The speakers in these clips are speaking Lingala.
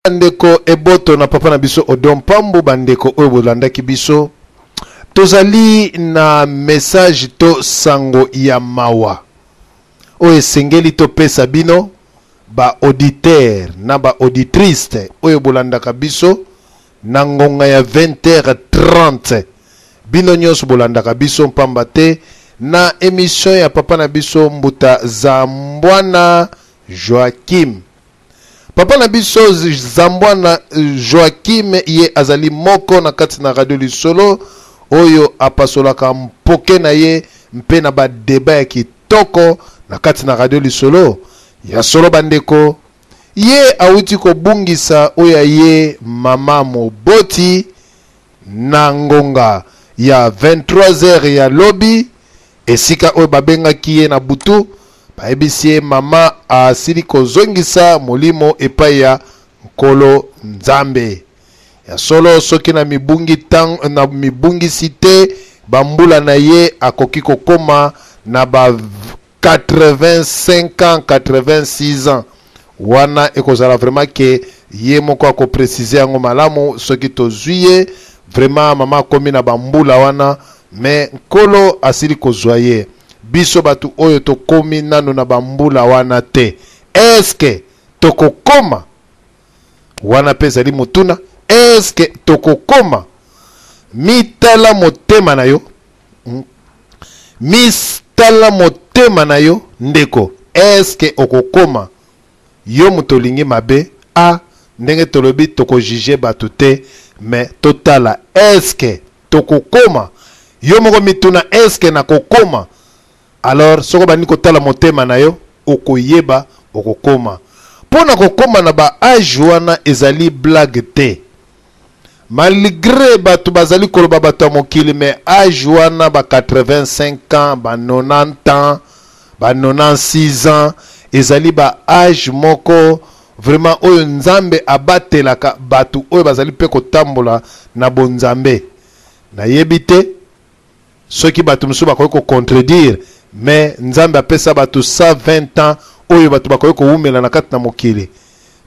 Bandeko eboto na papa na biso Odon Mpambo, bandeko oyo bolandaki biso, tozali na message to sango ya mawa oyo esengeli topesa bino ba auditeurs na ba auditrices oyo bolandaka biso na ngonga ya 20h30. Bino nyonso bolandaka biso mpamba te na emission ya papa na biso Mbuta Zambwana Joachim. Papa na biso Zambwana Joachim ye azali moko na kati na radio lisolo oyo apasolaka mpoke na ye mpe na ba debat ya kitoko na kati na radio lisolo. Ya solo bandeko, ye awuti kobungisa oyo ya ye mama moboti na ngonga ya 23h ya lobi, esika oyo babengaki ye na butu, bayebisi ye mama asili kozongisa molimo epai ya Nkolo Nzambe. Ya solo, soki na mibungi tang, na mibungisi te bambula na ye, akoki kokoma na ba 85 ans, 86 ans. Wana ekozala vraiment ke ye moko ako preciser yango malamu soki tozui ye vraiment mama akomi na ba mbula wana, mais Nkolo asili kozua ye. Biso batu oyo tokomi nanu na ba mbula wana te, est-ce que tokokoma wana? Pe ezali motuna, est-ce que tokokoma? Mitala motema na yo. Miss tala motema na yo ndeko, est-ce que okokoma? Yo moto olingi mabe, ah ndenge tolobi toko juger bato te, mais totala est-ce que tokokoma? Yo moko mituna, est-ce que nakokoma? Alors soki obandi kotala motema na yo, okoyeba okokoma. Mpo na kokoma na ba age wana ezali blague te. Malgre bato bazali koloba bato ya mokili, mais age wana ba 85 ans, ba 90 ans, ba 96 ans ezali ba age moko vraiment oyo Nzambe abatelaka bato oyo bazali mpe kotambola na bonzambe. Nayebi te soki bato mosusu bakoki ko contredire, mais Nzambe apesa bato 120 ans oyo bato bakoki kowumela na kati na mokili,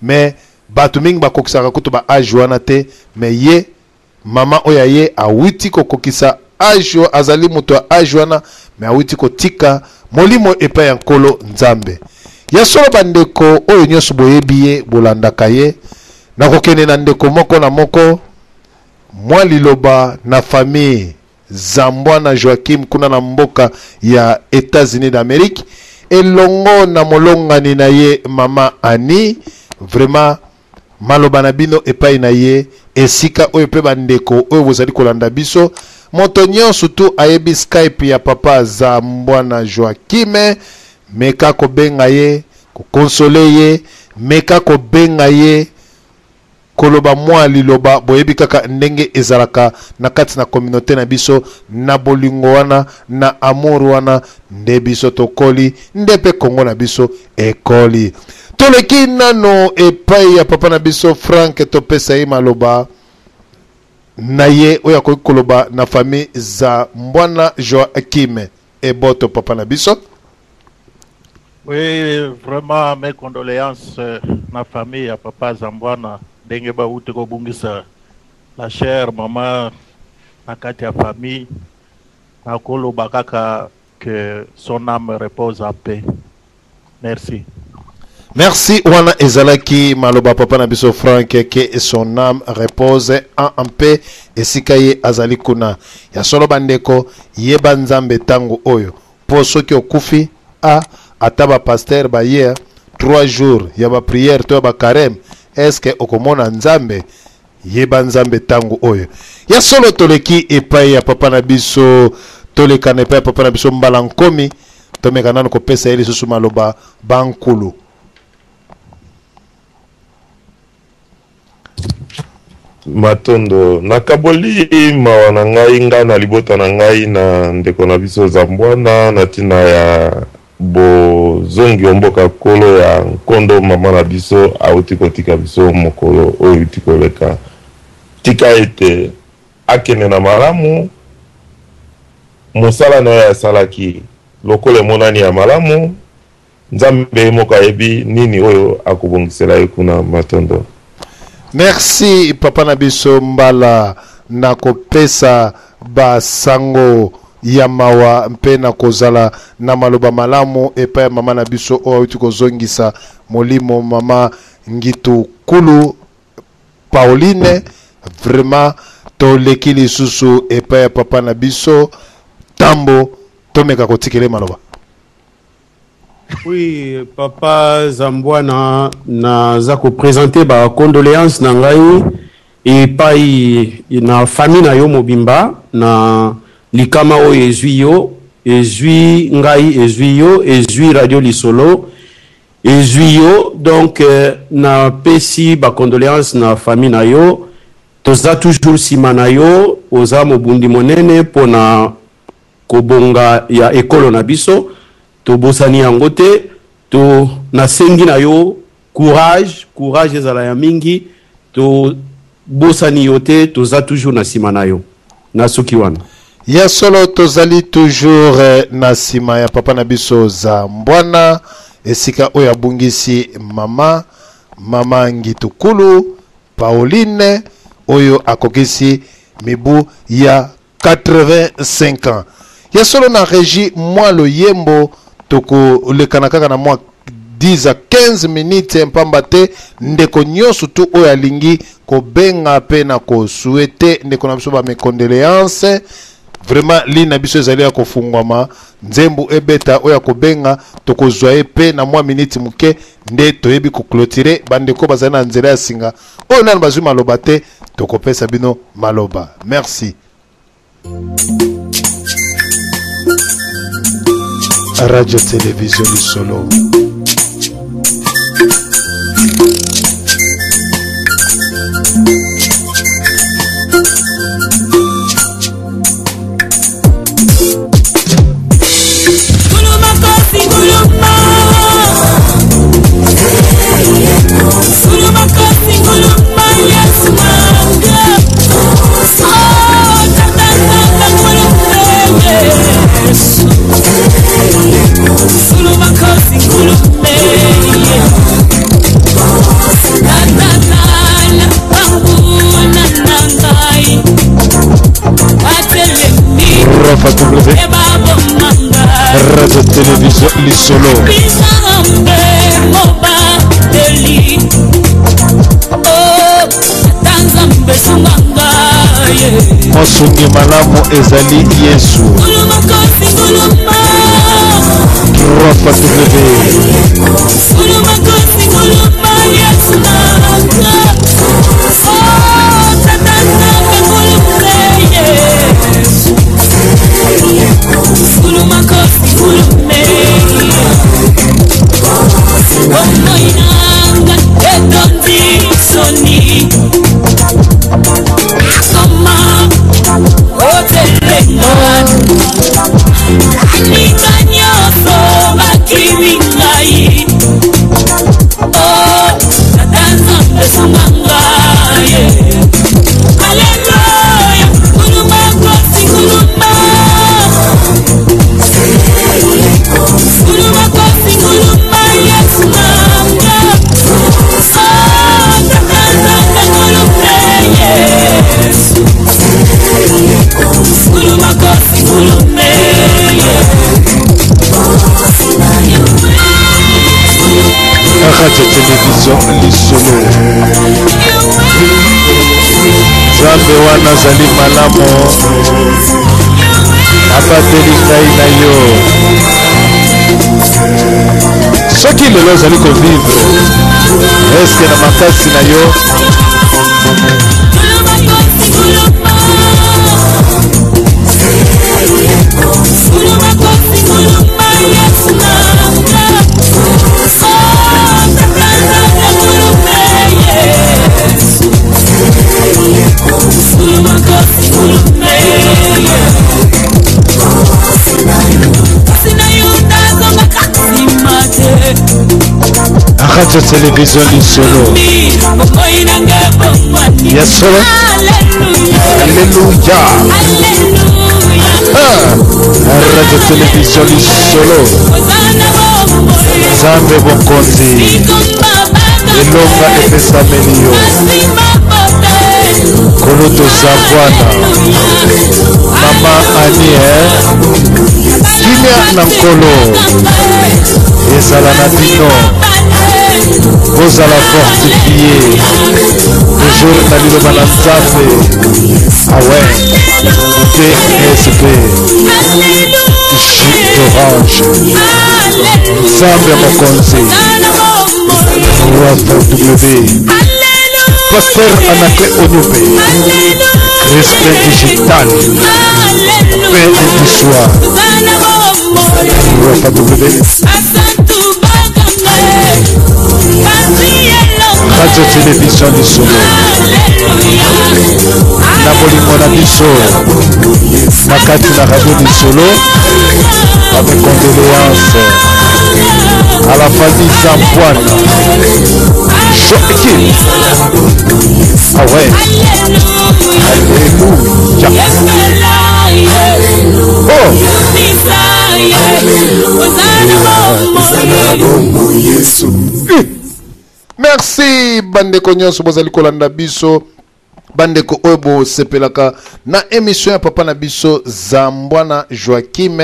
mais bato mingi bakokisaka kutu ba age wana te, mais ye mama oyo aye awuti kokokisa age, azali moto ya age wana, mais awuti kotika molimo epai ya Nkolo Nzambe. Ya solo bandeko oyo nyonso boyebi ye, bolandaka ye, nakokende na ndeko moko na moko mwa liloba na famille Zambwana Joachim kuna na mboka ya Etats-Unis d'Amerique elongo na molongani na ye mama Annie. Vraiment maloba na bino epai na ye, esika oyo pe bandeko oyo bozali kolanda biso, moto nyonso tu ayebi Skype ya papa Zambwana Joachim, meka kobenga ye, kokonsole ye, meka kobenga ye, koloba mua liloba, boyebi kaka ndenge ezalaka na kati na communaute na biso, na bolingo wana, na amour wana nde biso tokoli, nde pe Congo na biso ekoli. Toleki nano epai ya papa na biso Frank, topesa ye maloba na ye oyo akoki koloba na famille Zambwana Joachim. Eboto papa na biso. Oui, vraiment mes condoléances na famille ya papa Zambwana ndenge bawuti kobungisa la chère maman na kati ya famille. Nakoloba kaka que son âme repose en paix. Merci. Merci, wana ezalaki maloba papa na biso Frank, que son âme repose en paix esika ye azali kuna. Ya solo bandeko, yeba Nzambe tango oyo, po soki okufi, ah, ata ba pasteur baye 3 jours ya ba prière to ya ba carême, est-ce que okomona Nzambe? Yeba Nzambe tango oyo. Ya solo toleki epai ya papa na biso, tolekana epai ya papa na biso Mbala Nkomi, tomeka nanu kopesa ye lisusu maloba bankulu. Matondo. Nakaboli mawa na ngai, ngai na libota na ngai na ndeko na biso Zambwana na ntina ya bozongi o mboka Nkolo ya nkondo mama na biso awuti kotika biso mokolo oyo ewuti koleka. Tika ete akende na malamu, mosala na ye asalaki lokola emonani ya malamu, Nzambe ye moko ayebi nini oyo akobongisela ye kuna. Matondo. Merci papa na biso Mbala na kopesa ba sango ya mawa mpe na kozala na maloba malamu epai ya mama na biso oyo auti kozongisa molimo, mama Ngitu Kulu Pauline. Vraiment toleki lisusu epai ya papa na biso Tambo, tomeka kotikele maloba. Oui, papa Zambwana, naza ko présenter ba condoléances na ngai epai na famille na yo mobimba na likama oyo ezwi yo, ezwi ngai, ezwi yo, ezwi Radio Lisolo, ezwi yo. Donc napesi ba condoléances na famille na yo. Toza toujours nsima na yo, oza mobundi monene mpona kobonga ya ekolo na biso, tobosani yango te. To nasengi na yo courage, courage ezala ya mingi, tobosani yo te, toza toujours na nsima na yo. Nasuki wana. Ya solo, tozali toujours na nsima ya papa na biso Zambwana, esika oyo abungisi mama, mama Ngitukulu Pauline, oyo akokisi mibu ya 85 ans. Ya solo, na régie mwa loyembo, tokolekana kaka na mwa 10 à 15 minutes, mpamba te ndeko nyonso tu oyo alingi kobenga mpe na kosouhaiter ndeko na biso ba mes condoléances, vraiment ligne na biso ezali ya kofungwama. Nzembo ebeta, oyo akobenga tokozwa ye mpe na mwa miniti moke nde toyebi koclôturer. Bandeko bazali na nzela ya singa oyo nanu bazwi maloba te, tokopesa bino maloba. Merci. Radio Télévision Lisolo. Rafa W Radio Télévision Lisolo. Mosungi malamu ezali Yesu. Rafa W. Radio Télévision Lisolo. Nzambe wana azali malamu, abateli ngai na yo. Soki lelo ozali kovivre, eske na makasi na yo? Radio Télévision Lisolo. Ya solo, alleluya. Ah, Radio Télévision Lisolo, Nzambe bokonzi, elonga epesameli yo. Kulutu Zambwana, Mama Annie, eh? Kimia na Nkolo ezala na bino, bozala fortifie toujours na liloba na Nzambe. Awe PSP jus d'orange, Nzambe mokonzi 3W Pasteur Anaclet Onyope, Crispin Digital, Paix du soir, 3W Radio Télévision Lisolo, na bolingo na biso na kati na Radio Lisolo, avec condoléances à la famille Zampoana. Joaquim. Ah ouais. Alléluia. Oh. Merci bandeko nyonso bozali kolanda biso, bandeko oyo bosepelaka na émission ya papa na biso Zambwana Joachim.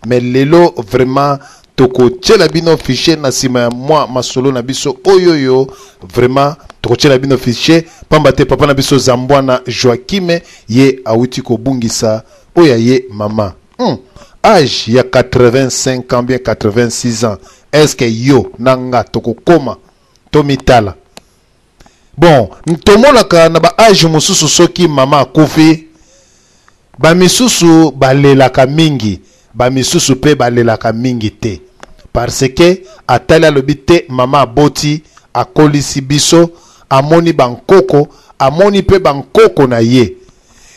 Mais lelo vraiment tokotiela bino fichier na nsima ya mwa masolo na biso oyo yo vraiment tokotiela bino fichier, pamba te papa na biso Zambwana Joachim ye awuti kobungisa oyo ye mama, age ya 85 ans bien 86 ans. Est-ce que yo na nga tokokoma tomitala? Bon, tomonaka na ba age mosusu soki mama akufi, bamisusu balelaka mingi, bamisusu mpe balelaka mingi te, parce que atali alobi te mama aboti, akolisi biso, amoni bankoko, amoni mpe bankoko na ye.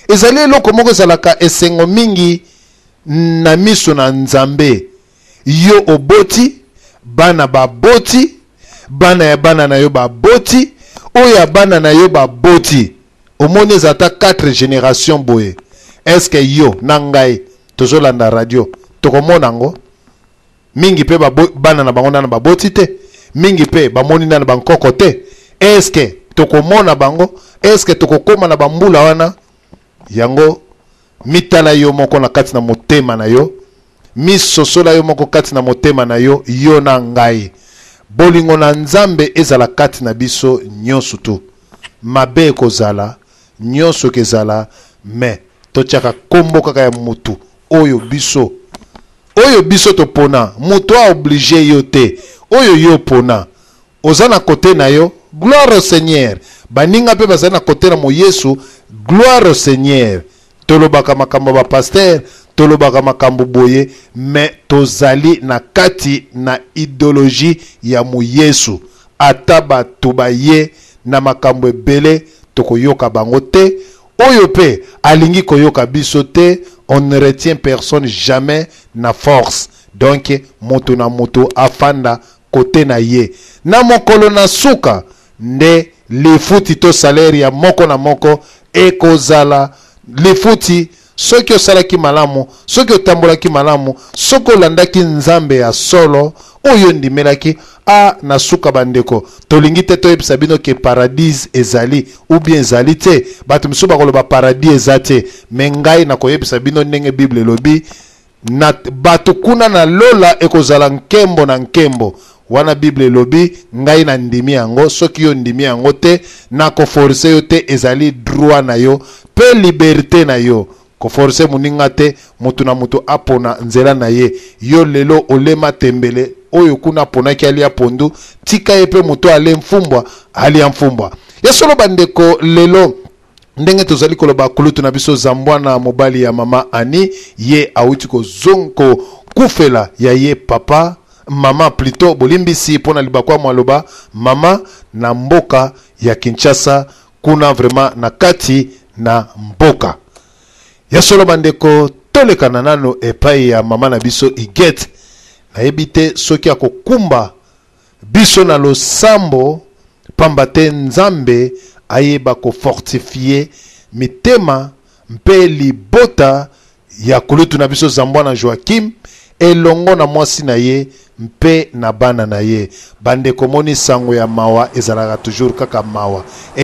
Ezali eloko moko ezalaka esengo mingi na miso na Nzambe. Yo oboti bana, baboti bana ya bana na yo, baboti oyo ya bana na yo, baboti, omoni eza ata 4 génération boye. Est-ce yo na ngai tozolanda radio tokomona yango mingi mpe bana na bango nana baboti te, mingi mpe bamoni nana bankoko te? Est-ce tokomona bango? Est-ce tokokóma na bambula wana? Yango mitala yo moko na kati na motema na yo, misosola yo moko kati na motema na yo. Yo na ngai, bolingo na Nzambe ezala kati na biso nyonso. Tu mabe ekozala nyonso ekezala, me totiaka nkombo kaka ya mutu oyo biso topona. Moto aoblige yo te, oyo yo pona oza na kote na yo, gloire au Seigneur. Baninga mpe bazali na kote na moyesu, gloire au Seigneur. Tolobaka makambo ya bapasteur, tolobaka makambo boye, me tozali na kati na idéologie ya moyesu. Ata bato baye na makambo ebele, tokoyoka bango te. Oyo mpe alingi koyoka biso te, on ne retient personne jamais na force. Donc moto na moto afanda kote na ye. Na mokolo na suka nde lifuti to salaire ya moko na moko ekozala lifuti. Soki osalaki malamu, soki otambolaki malamu, soki olandaki Nzambe ya solo oyo ondimelaki, a na suka. Bandeko, tolingi te toyebisa bino ke paradise ezali ou bien ezali te. Bato misusu bakoloba paradis eza te, me ngai nakoyebisa bino ndenge Bible elobi na bato kuna na lola ekozala nkembo na nkembo. Wana Bible elobi, ngai na ndimi yango. Soki yo ndimi yango te, nakoforce yo te, ezali droit na yo mpe liberté na yo. Koforce moninga te, motu na motu apona nzela na ye. Yo lelo olema tembele, oyo kuna aponaki alia pondu, tika ye mpe moto ale mfumbwa, alia mfumbwa. Ya solo bandeko, lelo ndenge tozali koloba, kulutu na biso Zambwana, mobali ya mama Ani, ye awuti kokufela ya ye papa, mama plutôt, bolimbisi mpo na libakwa maloba, mama na mboka ya Kinshasa kuna, vraiment na kati na mboka. Ya solo bandeko, tolekana nano epai ya mama na biso Iget. Nayebi te soki akokumba biso na losambo, pamba te Nzambe ayeba kofortifie mitema mpe libota ya kulutu na biso Zambwana Joakim elongo na mwasi na ye mpe na bana na ye. Bandeko, moni sango ya mawa ezalaka toujours kaka mawa.